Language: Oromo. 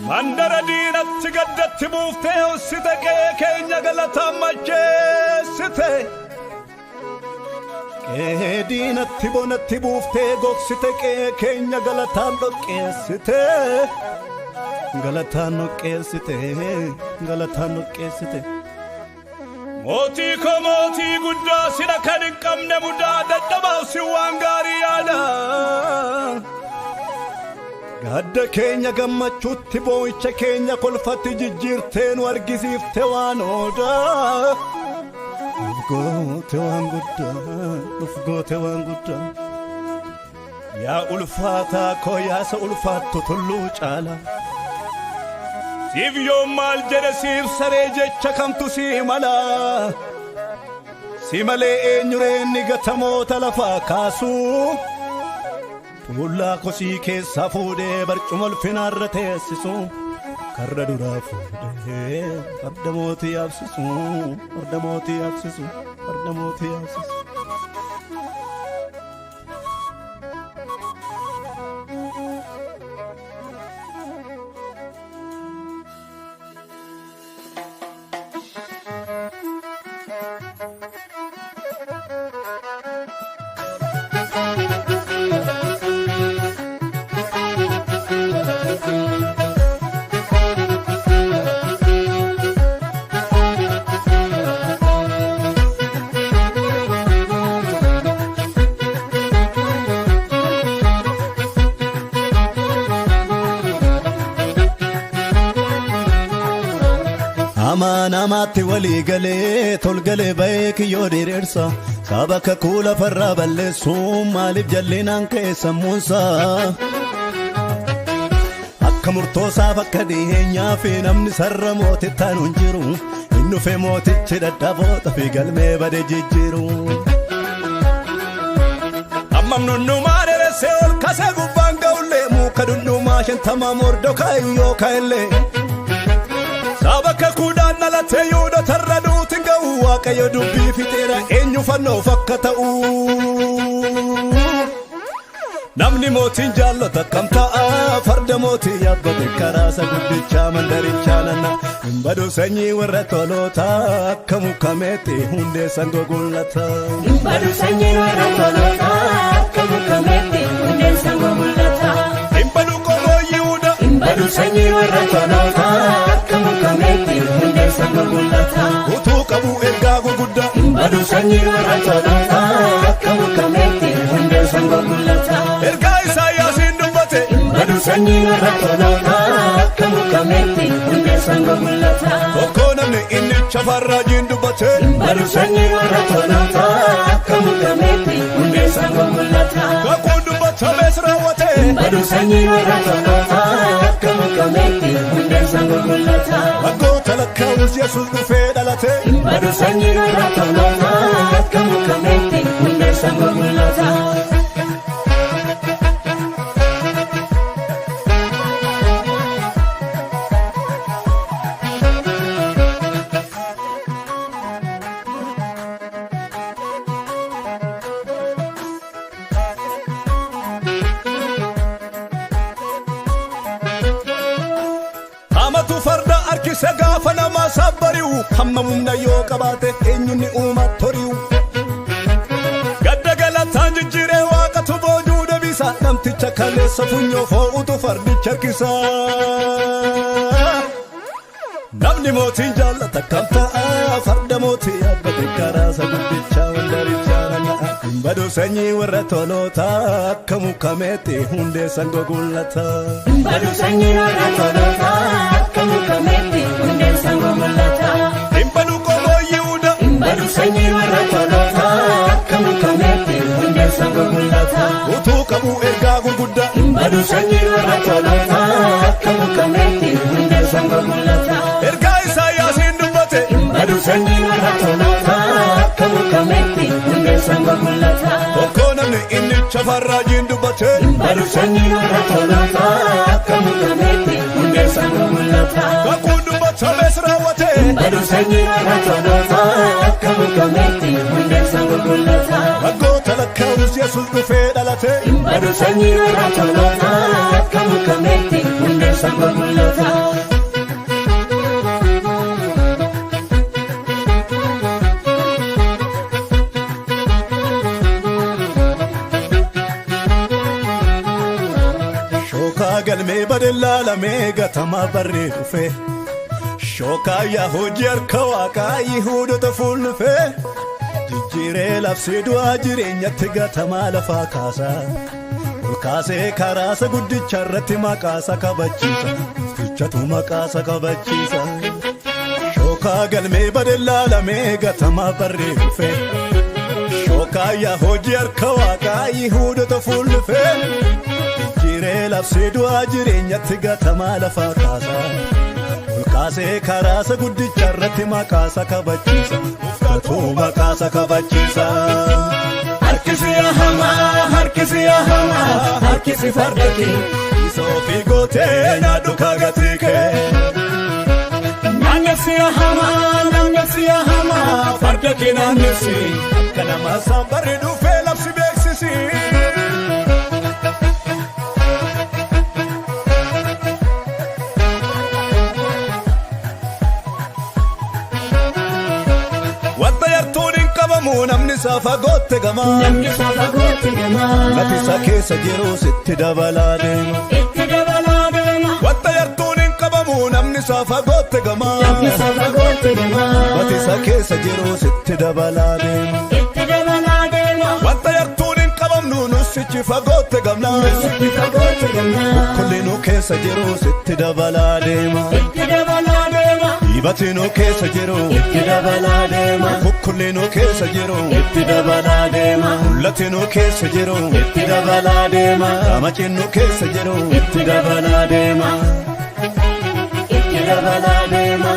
Mandara diinatti gaddatti buuftee hossite qe'ee keenya galataan macheessite. Qe'ee diinatti bonatti buuftee gogsite qe'ee keenya galataan dhoqqeessite. Galataan dhoqqeessite galataan dhoqqeessite. Mootii koo mootii guddaa sina kan hin qabne mudaa dadhabaaf si waan gaarii yaada. Gadda keenya gammachuutti boo'icha keenya kolfatti jijjiirtee nu argisiifte waan odaa. Nuuf goote waan guddaa, nuuf goote waan guddaa. Yaa ulfaataa koo yaasa ulfaattu tulluu caala. Siif yoom maal jedhe siif saree jecha kamtu sii mala. Si malee eenyuree inni gatamoota lafaa kaasuu. Tuullaa kosii keessaa fuudhee barcuma ulfinaarra teessisu. Karra duraa fuudhee farda mootii yaabsisu. Farda mootii yaabsisu. Farda mootii yaabsisu. Hamaa namaatti walii galee tolgalee ba'ee kiyyoo diriirsa. Saba kakuu lafarraa balleessuun maaliif jallinaan ka'e sammuunsa. Akka murtoosaaf akka dhiheenyaa fi namni sarara mootittaan hin jiru. Inni dhufee mootichi dadhaboota fi galmee bade jijjiiru. Hammam nunnumaa dheeressee ol kaasee gubbaan ga'ullee muka dhundhumaa 50 Mordokaayi yoo ka'ellee. Saba kakuudhaan dhalatee Yihuudoota irra duutiin ga'u Waaqayyo dubbii fixeera eenyu fannoof akka ta'u. Namni mootiin jaallata akkam ta'a farda mootii yaabbate karaa isa guddichaa mandarichaa nanna. Hin badu sanyii warra tolootaa akka mukameetti hundeessan gogullata. Hin badu sanyiin warra tolootaa akka mukameetti hundeessan gomul'ata. Hin badu qomoo Yihuudaa. Hin badu sanyiin warra tolootaa akka mukameetti hundeessan gomul'ata. Utuu qabu ergaa gurguddaa. Hin badu sanyiin warra tolootaa akka mukameetti hundeessan gomul'ata. Ergaa Isaayyaasiin dubbate. Hin badu sanyiin warra tolootaa akka mukameetti hundeessan gomul'ata. Tokko namni inni chafarraajiin dubbate. Hin badu sanyiin warra tolootaa akka mukameetti hundeessan gomul'ata. Kakuun dubbatames raawwate. Hin badu sanyiin warra tolootaa akka mukameetti hundeessan gomul'ata. Waggoota lakkaa'us Yesuus dhufee dhalate. Hin badu sanyiin warra tolootaa akka mukameetti hundeessan gomul'ata. Hamatu farda harkise gaafa namaa sabbari'u hamma humna yoo qabaate eenyuun ni uuma tori'u. Gadda galataan jijjiiree waaqatu boojuu deebisa namticha kaleessa funyoo foo'utu fardicha harkisa. Namni mootiin jaallata akkam ta'a farda mootii yaabbate karaa isa guddichaa mandarichaa nana'a. Hin badu sanyii warra tolootaa akka mukameetti hundeessan gogullata. Hin badu sanyiin warra tolootaa akka mukameetti hundeessan gomul'ata. Hin badu qomoo Yihuudaa. Hin badu sanyiin warra tolootaa akka mukameetti hundeessan gomul'ata. Utuu qabu ergaa gurguddaa. Hin badu sanyiin warra tolootaa akka mukameetti hundeessan gomul'ata. Ergaa Isaayyaasiin dubbate. Hin badu sanyiin warra tolootaa akka mukameetti hundeessan gomul'ata. Tokko namni inni chafarraajiin dubbate. Hin badu sanyiin warra tolootaa akka mukameetti hundeessan gomul'ata. Kakuun dubbatames raawwate. Hin badu sanyiin warra tolootaa akka mukameetti hundeessan gomul'ata. Waggoota lakkaa'us Yesuus dhufee dhalate. Hin badu sanyiin Sanyiin warra tolootaa akka muka meexxii hundeen sangoon mul'ata. Shookaa galmee badellaalamee gatamaa barree dhufe. Shookaa yaa hojii harka waaqaa Yihudoota fuullufee. Jijjiiree labsee du'aa jireenyatti gatamaa lafaa kaasa. Ol kaasee karaasa guddicha irratti maqaasa kabachiisa. Guddichatu maqaasa kabachiisa. Shookaa galmee badellaalamee gatamaa barree dhufe. Shookaa yaa hojii harka waaqaa Yihudoota fuullufee. Jijjiiree labsee du'aa jireenyatti gatamaa lafaa kaasa. Ol kaasee karaasa guddicha irratti maqaasa kabachiisa. Uffatuu maqaasa kabachiisa. Harkisi yaa hamaa, harkisi yaa hamaa, harkisi farda kee. Isa ofii gootee nyaadhu kaagatii kee. Naannessi yaa hamaa, naannessi yaa hamaa, farda kee naannessi. Akka nama sambarri dhufee labsi beeksisi. Wanta yartuun hin qabamu namni isaa fagootte gamaa. Namni isaa fagootti gamaa. Lati isa keessa jiru sitti dabalaa deema. Itti dabalaa deema. Wanta yartuun hin qabamu namni isaa fagootte gamaa. Namni isaa fagootti gamaa. Lati isa keessa jiru sitti dabalaa deema. Itti dabalaa deema. Wanta yartuun hin qabamnu nusichi fagootte gamnaa. Itti fagootti gamaa. Kulli nu keessa jiru sitti dabalaa deema. Itti dabalaa deema. Dhiibati nu keessa jiru. Itti dabalaa deema. Kukkulli nu keessa jiru. Itti dabalaa deema. Mul'ati nu keessa jiru. Itti dabalaa deema. Ramacin nu keessa jiru. Itti dabalaa deema. Itti dabalaa deema.